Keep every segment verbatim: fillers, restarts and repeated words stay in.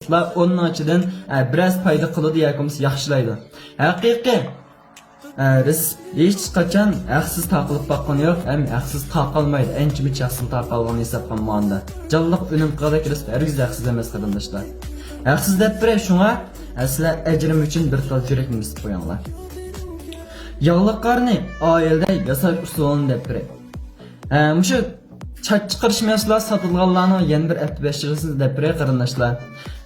ئۇلار ئوننىڭ ئىچىدىن، ئە، بىرەرسى پايدا قىلىدۇ ياكى بولمىسا ياخشىلايدۇ. ھەقىقىي، ئە، رىزىق ھېچقاچان ھەقسىز تارقىلىپ باققىنى يوق، ھەم ھەقسىز تارقالمايدۇ. ئەنچە-مۇنچە ھەقسىز تارقالغىنىنى ھېسابقا ئالمىغاندا. جانلىق ئۆلۈم قىلغۇدەك رىزىق ھەرگىز ھەقسىز ئەمەس، قېرىنداشلار. ھەقسىز دەپ بېرەي، شۇڭا، ئە، سىلەر ئەجرىم ئۈچۈن بىر تال يۈرەكنى بېسىپ قويۇڭلار. ياغلىق قارنى ئائىلىدە ياساش ئۇسۇلىنى دەپ بېرەي. ئە، مۇشۇ چاچ چىقىرىش مەھسۇلاتى ساتىدىغانلارنىڭ يەنە بىر ئەپتى بەشىرىسىنى دەپ بېرەي، قېرىنداشلار.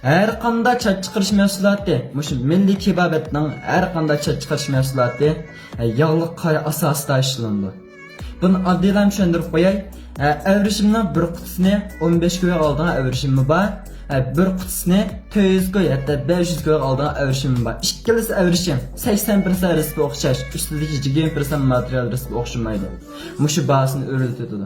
ھەر قانداق چاچ چىقىرىش مەھسۇلاتى، مۇشۇ مىللىي تېبابەتنىڭ ھەر قانداق چاچ چىقىرىش مەھسۇلاتى، ئە، ياغلىق قارا ئاساسىدا ئىشلىنىدۇ. بۇنى ئاددىيلا چۈشەندۈرۈپ قوياي. ئە، ئەۋرىشىمنىڭ بىر قۇتىسىنى ئون بەش كويغا ئالىدىغان ئەۋرىشىممۇ بار. ئە، بىر قۇتىسىنى تۆت يۈز كوي، ھەتتا بەش يۈز كويغا ئالىدىغان ئەۋرىشىممۇ بار. ئىككىلىسى ئەۋرىشىم سەكسەن پىرسەنت رېتسېپى ئوخشاش، ئۈستىدىكى يىگىرمە پىرسەنت ماتېرىيال رېتسېپى ئوخشىمايدۇ. مۇشۇ باھاسىنى ئۆرلىتىۋېتىدۇ.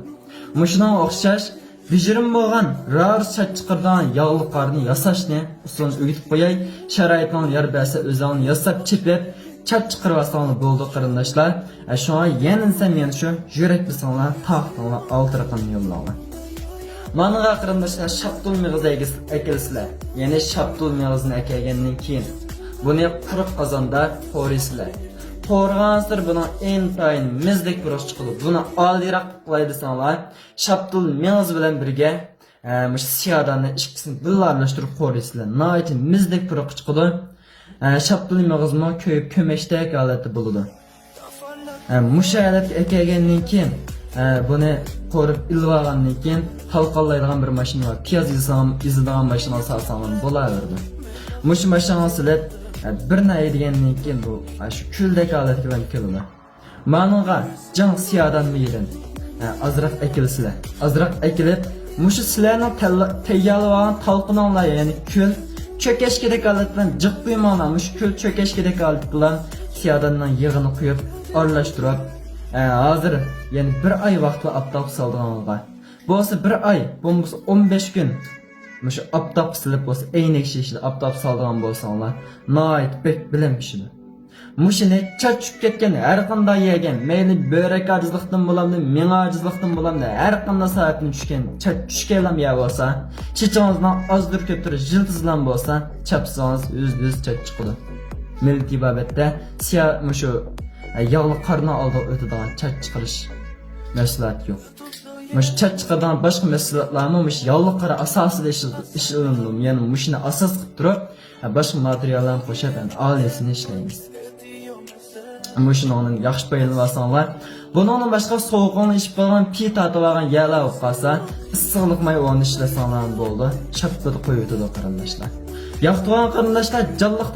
مۇشۇنىڭغا ئوخشاش بېجىرىم بولغان رارس چاچ چىقىرىدىغان ياغلىق قارنى ياساشنى ئۇسۇلىنى ئۆگىتىپ قوياي. شارائىتىڭلار يار بەرسە ئۆزۈڭلار ياساپ چېپىپ چاچ چىقىرىۋالساڭلار بولىدۇ، قېرىنداشلار. ئە، شۇڭا يەنە دېسەم يەنە شۇ، يۈرەك بېسىڭلار، تارقىتىڭلار، ئالتە رەقەمنى يوللاڭلار. مانىغا قېرىنداشلار شاپتۇل مېغىزى ئەكەلسىلەر. يەنى شاپتۇل مېغىزىنى ئەكەلگەندىن كېيىن بۇنى قۇرۇق قازاندا قورۇيسىلەر. قورۇغانسېرى بۇنىڭ ئىنتايىن مېزىدەك پۇرىقى چىقىدۇ. بۇنى ئالىيراق قىلاي دېسەڭلار، شاپتۇل مېغىزى بىلەن بىرگە، ئە، مۇشۇ سىياداننى ئىككىسىنى بىللە ئارىلاشتۇرۇپ قورۇيسىلەر. ناھايىتى مېزىدەك پۇرىقى چىقىدۇ. ئە، شاپتۇل مېغىزىمۇ كۆيۈپ كۆمەچتەك ھالەتتە بولىدۇ. ئە، مۇشۇ ھالەتكە ئەكەلگەندىن كېيىن، ئە، بۇنى قورۇپ ئېلىۋالغاندىن كېيىن تالقانلايدىغان بىر ماشىنا بار. پىياز ئېزىدىغان، ئېزىدىغان ماشىنىغا سالساڭلار بولاۋېرىدۇ. مۇشۇ ماشىنىغا سېلىپ، ئە، بىرنى ھەيدىگەندىن كېيىن بۇ، ئە، شۇ كۈلدەك ھالەتكە بىلەن كېلىدۇ. مانىڭغا جىڭ سىيادان مېيىدىن، ھە، ئازراق ئەكىلسىلەر. ئازراق ئەكىلىپ، مۇشۇ سىلەرنىڭ تەللا-، تەييارلىۋالغان تالقىنىڭلار، يەنى كۈل چۆكەشكىدەك ھالەت بىلەن جىق قۇيماڭلار. مۇشۇ كۈل چۆكەشكىدەك ھالەت بىلەن سىياداننىڭ يېغىنى قۇيۇپ، ئارىلاشتۇرۇپ، ھە، ھازىر يەنە بىر ئاي ۋاقىتلا ئاپتاپقا سالىدىغانلىقىغا. بولسا بىر ئاي، بولمىسا ئون بەش كۈن. مۇشۇ ئاپتاپقا سېلىپ بولسا، ئەينەك شېشىدە ئاپتاپقا سالىدىغان بولساڭلار، ناھايىتى بەك بىلەن پىشىدۇ. مۇشۇنى چاچ چۈشۈپ كەتكەن ھەر قانداق يەرگە، مەيلى بۆرەك ئاجىزلىقتىن بولامدۇ، مېڭە ئاجىزلىقتىن بولامدۇ، ھەر قانداق سەۋەبتىن چۈشكەن چاچ چۈشكەنلام يەر بولسا، چېچىڭىزنىڭ ئازدۇر كۆپتۇر يىلتىزلام بولسا، چاپسىڭىز يۈزدە يۈز چاچ چىقىدۇ. مىللىي تېبابەتتە سىيا-، مۇشۇ، ئە، ياغلىق قارنىڭ ئالدىغا ئۆتىدىغان چاچ چىقىرىش مەھسۇلاتى يوق. مۇشۇ چاچ چىقىرىدىغان باشقا مەھسۇلاتلارمۇ مۇشۇ ياغلىق قارا ئاساسىدا ئىشل-، ئىشلىنىدۇ. يەنى مۇشۇنى ئاساس قىلىپ تۇرۇپ، باشقا ماتېرىياللارنى قوشۇپ، يەنى ئالىيسىنى ئىشلەيمىز. مۇشۇنىڭدىن ياخشى پايدىلىنىۋالساڭلار. بۇنىڭدىن باشقا سوغۇقۇڭنى ئىچىپ قالغان، پىي تارتىۋالغان يەرلەر بولۇپ قالسا، ئىسسىقلىق ماي ئورنىدا ئىشلەتسەڭلارمۇ بولىدۇ. شاپپىدە قويۇۋېتىدۇ، قېرىنداشلار. ياقتۇرغان قېرىنداشلار، جانلىق